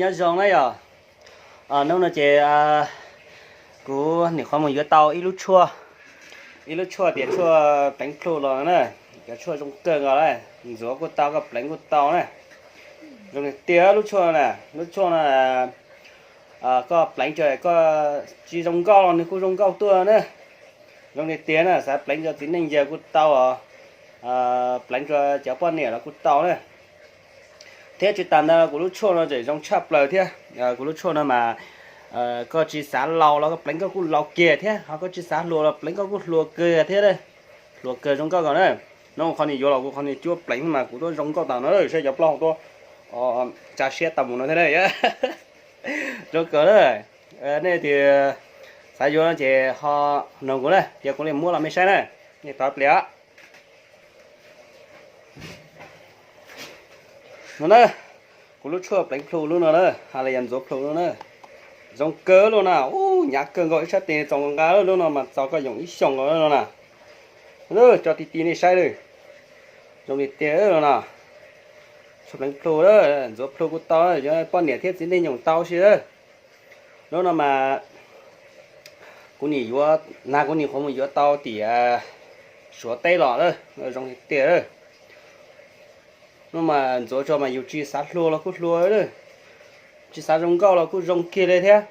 Nyob zoo na yom. Hnub no ces kuv nim qhuav mus yuav tau ib lub tshuaj, ib lub tshuaj tias tshuaj pleev plhu los na. Cov tshuaj zoo kawg nkaus na, ntxuav kuj tau, koj pleev kuj tau na. Zoo tiag tiag lub tshuaj na, lub tshuaj no koj pleev tso koj tsis zoo nkauj los nws kuj zoo nkauj tuaj na. Zoo tiag tiag na, xav pleev rau txiv neej yawg kuj tau os, pleev rau cov poj niam los kuj tau na. Thiab tsis tas ntawd kuv lub tshuaj no tseem zoo tshaj plaws thiab. Kuv lub tshuaj no mas koj tsis xav laus los koj pleev koj kuj laus kiag thiab, ho koj tsis xav hluas los pleev koj kuj hluas kiag thiab. Hluas kawg zoo nkauj nkaus na. Hnub qhov niag yuav los kuv qhov niag cuab pleev mas kuv tuaj zoo nkauj tas no, saib cov plaub hau tuaj tsa siab tau mus no thiab na. Zoo kawg na. Nej tias xav yuav no ces ho noog kuv na, ces kuv li muab los mej saib na. Nej tos pliag. No na, kuv lub tshuaj pleev plhu lub no na, hais los yog ntxuav plhu lub na. Zoo kawg lub na, ub, hnyav kawg nkaus ib sab tes txaus nqa lub no mas txaus koj yoom ib xyoos nkaus no na. Tso ti ti nej saib lawm. Zoo tiag tiag no na. Tshuaj pleev plhu, ntxuav plhu kuj tau, poj niam thiab txiv neej yoom tau si lawm. Lub no mas kuv nim yuav, nag kuv nim qhuav mus yuav tau tim Suav teb los, zoo tiag tiag. No mas ntxuav tso mas yus tsis xav hluas los kuj hluas, tsis xav zoo nkauj los kuj zoo kiag li thiab.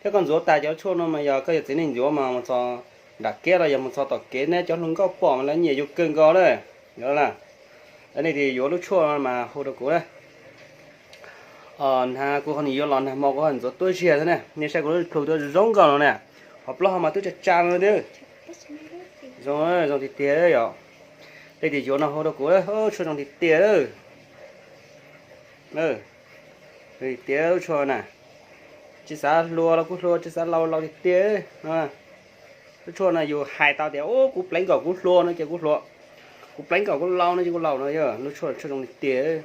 Thiab koj ntxuav tas cov tshuaj no mas yog koj yog txiv neej ntxuav mas mus txog nram kev los yog mus txog tom kev neb cov hluas nkauj pom mas lawv nyiam yus kawg nkaus lawm. Nej tias yuav lub tshuaj no mas hu rau kuv na. Nag kuv qhov nim yuav los nag hmo kuv ho ntxuav tuab ziag thiab na, nej saib kuv lub plhu tuaj zoo nkauj no na. Ho plaub hau mas twb tsa tsa no thiab. Zoo, zoo tiag tiag yom. Nej tias yuav no hu rau kuv, tshuaj zoo tiag tiag. Tiag tiag lub tshuaj na. Tsis xav hluas los kuj hluas, tsis xav laus laus tiag tiag. Lub tshuaj no yus hais tau tias kuv pleev kom kuv hluas no ces kuj hluas, kuv pleev kom kuv laus no ces kuj laus no yog lub tshuaj, tshuaj zoo tiag tiag.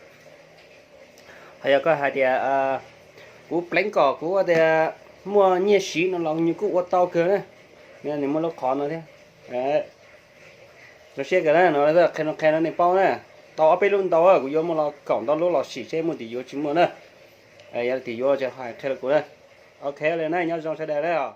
Ho yog koj hais tias kuv pleev kom kuv ua tias muaj nyiaj siv no los nws kuj ua tau kawg na. Nws muaj lub qhov no thiab. Zoo siab kawg na, no qhia no qhia no nej paub na. Tau ob peb lub ntau, kuv yuav muaj los kaum ntau lub los sim seb muaj tias yuav tsis muaj na. Yog tias yuav ces hais qhia rau kuv na. Ok li na, nyob zoo sawv daws na.